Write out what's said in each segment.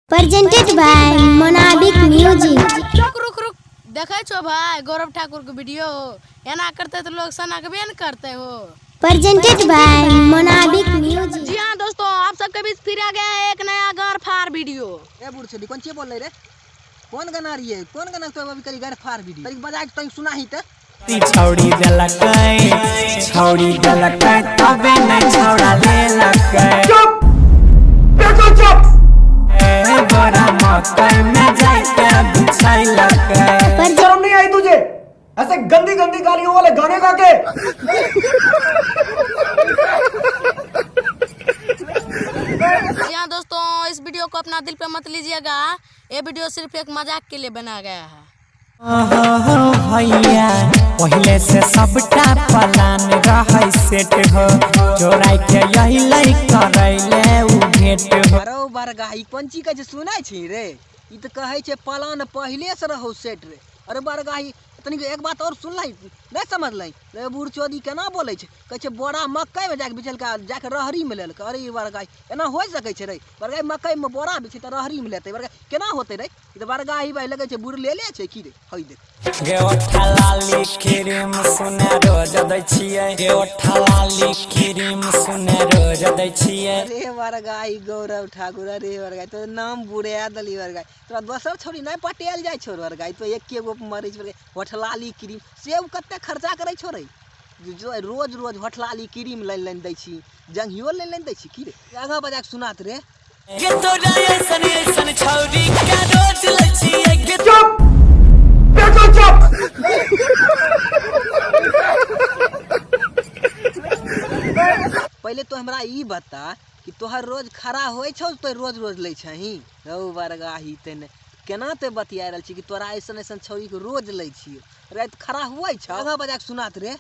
Presented by Monabik Music. रुक रुक रुक, देखै छो भाई गौरव ठाकुर के वीडियो? एना करते तो लोग सनकबे न करते हो। Presented by Monabik Music. जी हाँ दोस्तों, आप सबके बीच फिर आ गया है एक नया गार फार वीडियो। ए बुढ़ छेली, कोन चीज बोल रहे रे? कोन गाना रहिए? कोन गाना तो अभी करी गार फार वीडियो तनी बजा के तनी सुनाही त। छौड़ी देलकै, छौड़ी देलकै तबे नै छौड़ा लेलकै। चुप, बिल्कुल चुप। ए बोरा मकई में जाइके बिछैलकै। शर्म नहीं आई तुझे ऐसे गंदी गंदी गालियों वाले गाने गा के? जी हाँ दोस्तों, इस वीडियो को अपना दिल पे मत लीजिएगा, ये वीडियो सिर्फ एक मजाक के लिए बनाया गया है। हो भैया, पहिले से सबटा प्लान रहै सेट हो, चोराइ के अइलै करैले उ भेट हो। अरे बरगा, ई कोन चीज कहै छै सुनै छी रे? ई तऽ कहै छै प्लान पहिले से रहौ सेट रे। अरे बरगा, ई तनी एक बात और सुनलही नहि समझलही रे? बूढ़ चोदी केना बोलै छै, कहै छै बोरा मकई में जाके बिछलका, जाके रहरी में लेलकै। अरे ई बरगा, एना होइ सकै छै रे? बरगा, मकई में बोरा बिछै तऽ रहरी में लेतै? बरगा, केना होतै रे? ई तऽ बरगा ही भाई लगै छै बुढ़ लेले छै की रे? हई देख। गे ओठा लाली क्रीम सुने रोज दै छियै, गे ओठा लाली क्रीम सुने रोज दै छियै। अरे बरगा, ई गौरव ठाकुर, अरे बरगा, तो नाम बुढ़ा देली बरगा। तोरा दोसर छौड़ी नहि पटेल जाइ छौ बरगा, तो एके गो मरै छै बरगा। होठलाली क्रीम से कते खर्चा करै छौ रे? जो रोज रोज होठलाली क्रीम लानि लानि दै छी, जंघियो लानि लानि दै छी की रे? आगाँ बजा के सुनात रे। गे तोरा ऐसन ऐसन छौड़ी के रोज लै छियै गे। चुप, बिल्कुल चुप। पहिले तो हमरा ई बता कि तोहर रोज खड़ा होइ छौ तो रोज रोज लै छही? रौ बरगा, ही ते नहि केना ते बतिया रहल छी कि तोरा ऐसन ऐसन छौड़ी के रोज लै छियै? राति खड़ा हुए छौ? आगाँ बजा के सुनात रे।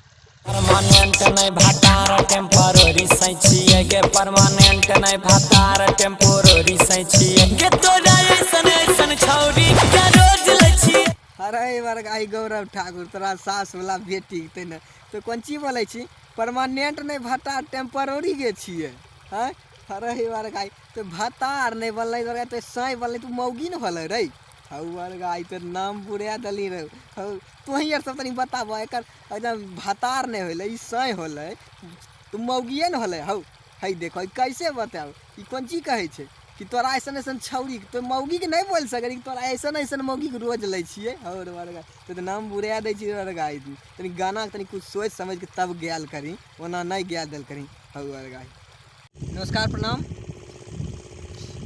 परमानेंट नै भातार टेम्पररी सै छियै गे, परमानेंट नै भातार टेम्पररी सै छियै गे, तोरा ऐसन ऐसन छौड़ी के रोज लै छियै। अरे बरगा, ई गौरव ठाकुर, तोरा सास वाला बेटी ते ने तो कोन चीज बोलै छी? परमानेंट नहि भत्ता टेम्पररी गे छियै? हँ, अरे बरगा, तो भत्तार नहि बनलै बरगा, तो साँइ बनलै, तू मौगी ने होलै रे। हौ बरगा, ई तो नाम बुढ़ा देली रे। हौ, तोही आर सब तनी बताबऽ, एकर एकदम भत्तार नहि होलै, ई साँइ होलै, तू मौगिए ने होलै। हौ, है देखो, ई कैसे बताउ? ई कोन चीज कहै छै कि तोरा ऐसन ऐसन छौड़ी तो मौगीके नहि बोलि सकै कि तोरा ऐसन ऐसन मौगीके रोज लै छियै। हौ रे बरगा, तो तऽ नाम बुढ़ा दै छियै बरगा। तनी गाना तनी कुछ सोचि समझि के तब गायल करी, ओना नहि गाय देल करी। हौ बरगा, नमस्कार, प्रणाम।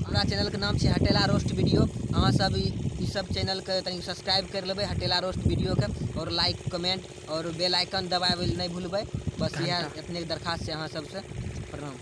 हमरा चैनलके नाम छै हटेला रोस्ट वीडियो। अहाँ सब ई सब चैनलके तनी सब्सक्राइब कर लेबै हटेला रोस्ट वीडियोके, और लाइक, कमेंट और बेल आइकन दबाबै नहि भूलबै। बस इएह इतने दरखास्त छै अहाँ सबसे। प्रणाम।